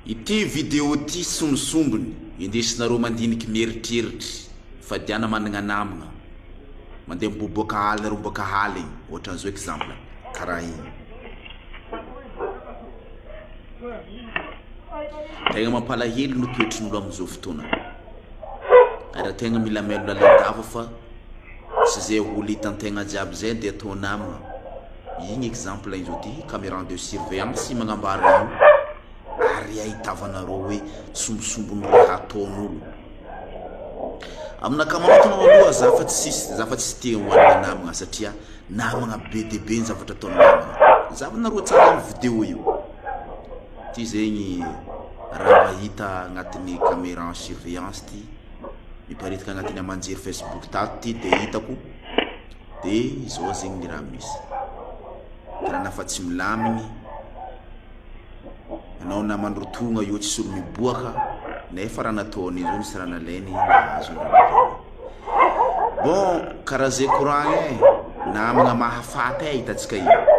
Ity vidéo ity sombinsombiny indesinareo mandiniky mieritrieritry fa diana managna namagna mandeha miboboaka aly nareo miboaka aligny ohatran'izao exemple karaha igny. Tegna mampalahelo ny toetrin'olo amizao fotoana ary tegna mila mailo lalandava fa tsy zay olo hitantegna jiaby zay de atao namagna. Igny exemple igny zao ty caméra de surveillance magnambara io ary ahitavanareo hoe sombisombiny raha ataon'olo. Aminakahy manokana aloha za fa tsisy za fa tsy tia hoanina namagna satria namagna be dia be ny zavatra ataon'ny namagna. Zahavanareo tsara io vidéo io. Ty zegny raha mba hita agnatin'ny caméra en surveillance ty, miparitaka agnatin'ny aman-jery facebook tato ty de hitako. De izao zegny ny raha misy, tanàna fa tsy milamigny, anao naman'ny rotogna io tsisy olo miboaka nefa raha nataony io nisy raha nalainy nahazo ny raha nalainy. Bon karaha zay koragna e, namagna mahafaty e hitantsika io.